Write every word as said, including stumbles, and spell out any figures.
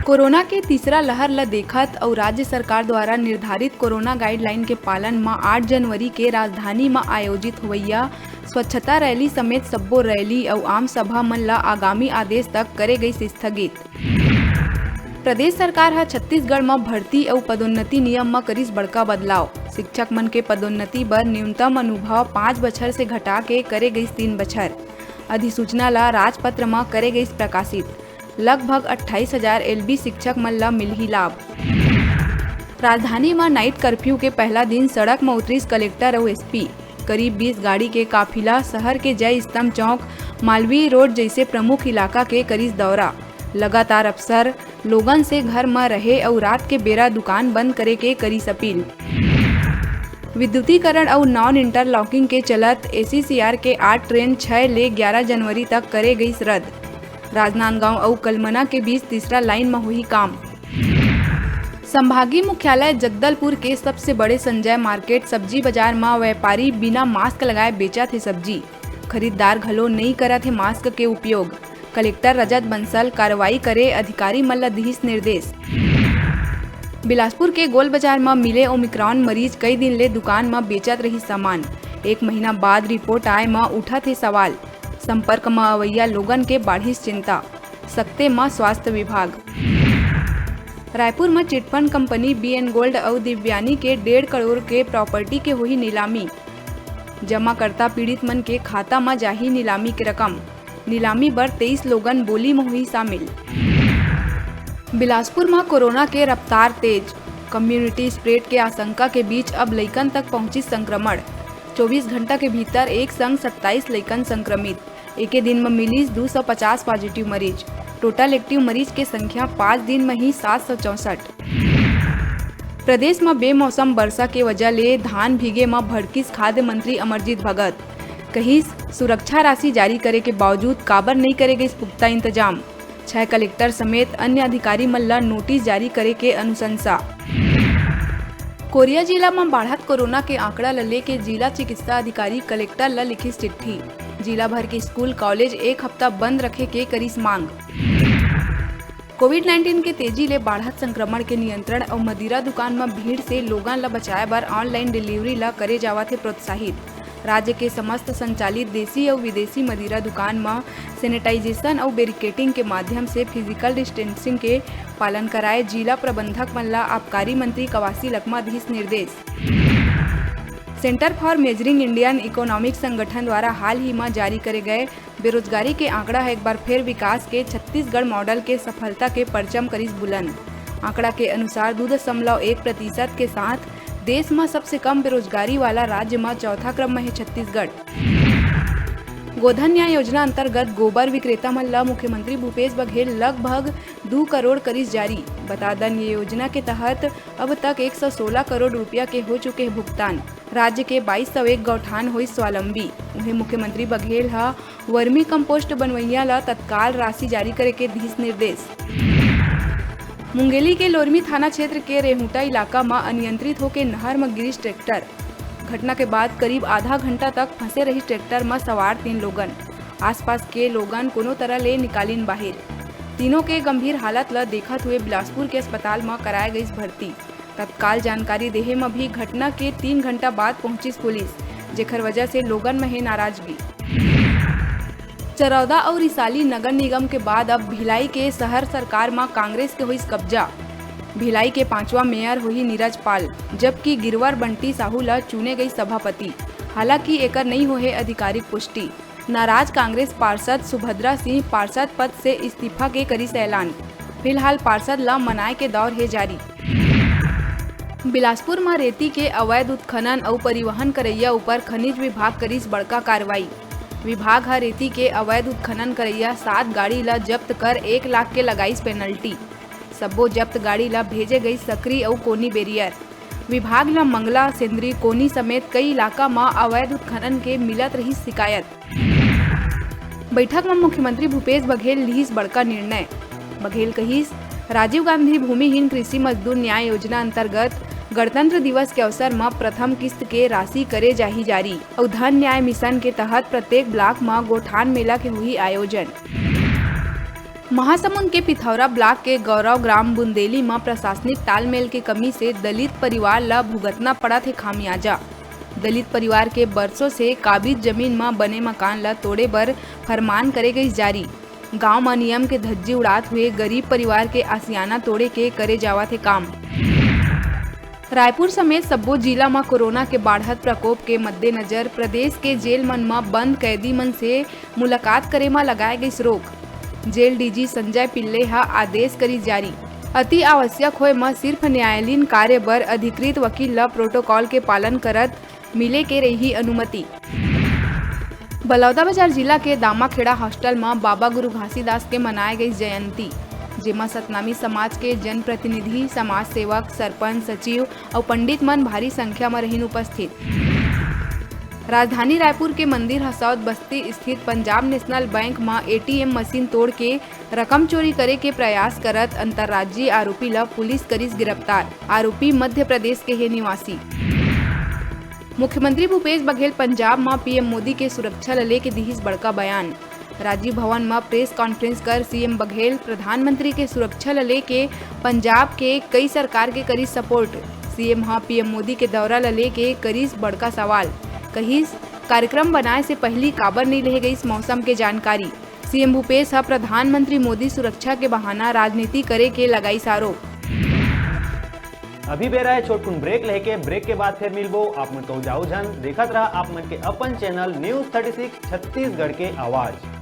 Corona के तीसरा लहर ल देखत अउ राज्य सरकार द्वारा निर्धारित कोरोना गाइडलाइन के पालन म आठ जनवरी के राजधानी म आयोजित होवइया स्वच्छता रैली समेत सब्बो रैली अउ आम सभा मन ल आगामी आदेश तक करे गइस स्थगित। प्रदेश सरकार ह छत्तीसगढ़ म भर्ती अउ पदोन्नति नियम म करिस बड़का बदलाव। शिक्षक मन के पदोन्नति बर न्यूनतम अनुभव पाँच बछर से घटा के करे गइस तीन बछर। अधिसूचना ल राजपत्र म करे गइस प्रकाशित। लगभग अट्ठाईस हजार एलबी शिक्षक मन ल मिलही लाभ। राजधानी म नाइट कर्फ्यू के पहला दिन सड़क म उतरिस कलेक्टर अउ एसपी। करीब बीस गाड़ी के काफिला शहर के जय स्तंभ चौक, मालवीय रोड जइसे प्रमुख इलाका के करिस दौरा। लगातार अफसर लोगन से घर म रहे अउ रात के बेरा दुकान बंद करे के करिस अपील। विद्युतीकरण अउ नॉन इंटरलॉकिंग के चलत एसीसीआर के आठ ट्रेन छह ले ग्यारह जनवरी तक करे गइस रद्द। राजनांदगांव अउ कलमना के बीच तीसरा लाइन म होही काम। संभागीय मुख्यालय जगदलपुर के सबसे बड़े संजय मार्केट सब्जी बाजार म व्यापारी बिना मास्क लगाए बेचत हे सब्जी। खरीददार घलो नइ करत हे मास्क के उपयोग। कलेक्टर रजत बंसल कार्रवाई करे अधिकारी मन ल दिहिस निर्देश। बिलासपुर के गोल बाजार म मिले ओमिक्रॉन मरीज कई दिन ले दुकान म बेचत रहिस सामान। एक महीना बाद रिपोर्ट आए म उठत हे सवाल। संपर्क म अवइया लोगन के बाढ़िस चिंता। सकते म स्वास्थ्य विभाग। रायपुर म चिटफंड कंपनी बीएन गोल्ड अउ दिव्यानी के डेढ़ करोड़ के प्रॉपर्टी के होही नीलामी। जमाकर्ता पीड़ित मन के खाता म जाही नीलामी के रकम। नीलामी बर तेईस लोगन बोली म होही शामिल। बिलासपुर म कोरोना के रफ्तार तेज। कम्युनिटी स्प्रेड के आशंका के बीच अब लइकन तक पहुंचिस संक्रमण। चौबीस घंटा के भीतर एक संग सत्ताईस लइकन संक्रमित। एके दिन म मिलिस दू सौ पचास पॉजिटिव मरीज। टोटल एक्टिव मरीज के संख्या पाँच दिन म ही सात सौ चौसठ। प्रदेश म बेमौसम बरसा के वजह ले धान भीगे म भड़किस खाद्य मंत्री अमरजीत भगत। कहिस, सुरक्षा राशि जारी करे के बावजूद काबर नइ करे गइस पुख्ता इंतजाम। छह कलेक्टर समेत अन्य अधिकारी मन ल नोटिस जारी करे के अनुशंसा। कोरिया जिला म बाढ़त कोरोना के आंकड़ा ल लेके जिला चिकित्सा अधिकारी कलेक्टर ल लिखिस चिट्ठी। जिला भर के स्कूल, कॉलेज एक हफ्ता बंद रखे के करिस मांग। कोविड नाइनटीन के तेजी ले बाढ़त संक्रमण के नियंत्रण अउ मदिरा दुकान म भीड़ से लोगन ल बचाए बर ऑनलाइन डिलीवरी ल करे जावत हे प्रोत्साहित। राज्य के समस्त संचालित देसी अउ विदेशी मदिरा दुकान म सैनिटाइजेशन अउ बैरिकेडिंग के माध्यम से फिजिकल डिस्टेंसिंग के पालन कराए जिला प्रबंधक मन ल आबकारी मंत्री कवासी लखमा दिस निर्देश। Centre for measuring Indian economic संगठन द्वारा हाल ही म जारी करे गए बेरोजगारी के आंकड़ा ह एक बार फेर विकास के छत्तीसगढ़ मॉडल के सफलता के परचम करिस बुलंद। आंकड़ा के अनुसार दू दशमलव एक प्रतिशत के साथ देश म सबसे कम बेरोजगारी वाला राज्य म चौथा क्रम म हे छत्तीसगढ़। गोधन न्याय योजना अंतर्गत गोबर विक्रेता मन ल मुख्यमंत्री भूपेश बघेल लगभग दू करोड़ करिस जारी। बता दन, ये योजना के तहत अब तक एक सौ सोलह करोड़ रुपया के हो चुके हे भुगतान। राज्य के बाईस सौ एक गौठान होइस स्वावलंबी। उहें, मुख्यमंत्री बघेल ह वर्मी कंपोस्ट बनवइया ल तत्काल राशि जारी करे के दिस निर्देश। मुंगेली के लोरमी थाना क्षेत्र के रेहुटा इलाका म अनियंत्रित होके नहर म गिरिस ट्रैक्टर। घटना के बाद करीब आधा घंटा तक फंसे रहिस ट्रैक्टर म सवार तीन लोगन। आसपास के लोगन कोनो तरह ले निकालिन बाहिर। तीनों के गंभीर हालत ल देखत हुए बिलासपुर के अस्पताल म कराए गइस भर्ती। तत्काल जानकारी देहे म भी घटना के तीन घंटा बाद पहुंचिस पुलिस, जेखर वजह से लोगन म हे नाराजगी। चरौदा अउ रिसाली नगर निगम के बाद अब भिलाई के शहर सरकार म कांग्रेस के होइस कब्जा। भिलाई के पांचवा मेयर होही नीरज पाल, जबकि गिरवर बंटी साहू ल चुने गई सभापति। हालांकि एकर नइ होहे आधिकारिक पुष्टि। नाराज कांग्रेस पार्षद सुभद्रा सिंह पार्षद पद से इस्तीफा के करिस ऐलान। फिलहाल पार्षद ल मनाए के दौर हे जारी। बिलासपुर म रेती के अवैध उत्खनन अउ परिवहन करइया ऊपर खनिज विभाग करिस बड़का कार्रवाई। विभाग ह रेती के अवैध उत्खनन करइया सात गाड़ी ल जब्त कर एक लाख के लगाइस पेनल्टी। सब्बो जब्त गाड़ी ल भेजे गइस सकरी अउ कोनी बैरियर। विभाग ल मंगला, सेंदरी, कोनी समेत कई इलाका म अवैध उत्खनन के मिलत रहिस शिकायत। बैठक म मुख्यमंत्री भूपेश बघेल लिहिस बड़का निर्णय। बघेल कहिस, राजीव गांधी भूमिहीन कृषि मजदूर न्याय योजना अंतर्गत गणतंत्र दिवस के अवसर म प्रथम किस्त के राशि करे जाही जारी अउ धन न्याय मिशन के तहत प्रत्येक ब्लॉक म गोठान मेला के होही आयोजन। महासमुंद के पिथौरा ब्लॉक के गौरव ग्राम बुंदेली म प्रशासनिक तालमेल के कमी से दलित परिवार ल भुगतना पड़त हे खामियाजा। दलित परिवार के बरसों से काबिज जमीन म बने मकान ल तोड़े बर फरमान करे गइस जारी। गांव म नियम के धज्जी उड़ात हुए गरीब परिवार के आसियाना तोड़े के करे जावत हे काम। रायपुर समेत सब्बो जिला म कोरोना के बाढ़त प्रकोप के मद्देनजर प्रदेश के जेल मन म बंद कैदी मन से मुलाकात करे म लगाए गइस रोक। जेल डीजी संजय पिल्ले ह आदेश करिस जारी। अति आवश्यक होए म सिर्फ न्यायालयीन कार्य बर अधिकृत वकील ल प्रोटोकॉल के पालन करत मिले के रही अनुमति। बलौदाबाजार जिला के दामाखेड़ा हॉस्टल म बाबा गुरु घासीदास के मनाए गइस जयंती, जेमा सतनामी समाज के जनप्रतिनिधि, समाज सेवक, सरपंच, सचिव अउ पंडित मन भारी संख्या म रहिन उपस्थित। राजधानी रायपुर के मंदिर हसौद बस्ती स्थित पंजाब नेशनल बैंक म एटीएम मशीन तोड़ के रकम चोरी करे के प्रयास करत अंतर्राज्यीय आरोपी ल पुलिस करिस गिरफ्तार। आरोपी मध्य प्रदेश के हे निवासी। मुख्यमंत्री भूपेश बघेल पंजाब म पीएम मोदी के सुरक्षा ल लेके दिहिस बड़का बयान। राजीव भवन म प्रेस कॉन्फ्रेंस कर सीएम बघेल प्रधानमंत्री के सुरक्षा ल लेके पंजाब के कई सरकार के करिस सपोर्ट। सीएम ह पीएम मोदी के दौरा ल लेके करिस बड़का सवाल, कहिस कार्यक्रम बनाए से पहिली काबर नइ लेहे गइस मौसम के जानकारी। सीएम भूपेश ह प्रधानमंत्री मोदी सुरक्षा के बहाना राजनीति करे के लगाइस आरोप। अभी बेरा हे छोटकुन ब्रेक लेके, ब्रेक के बाद फिर मिलबो। आप मन कहूँ जाओ झन, देखत रहा आप मन के अपन channel news thirty six Chhattisgarh के आवाज़।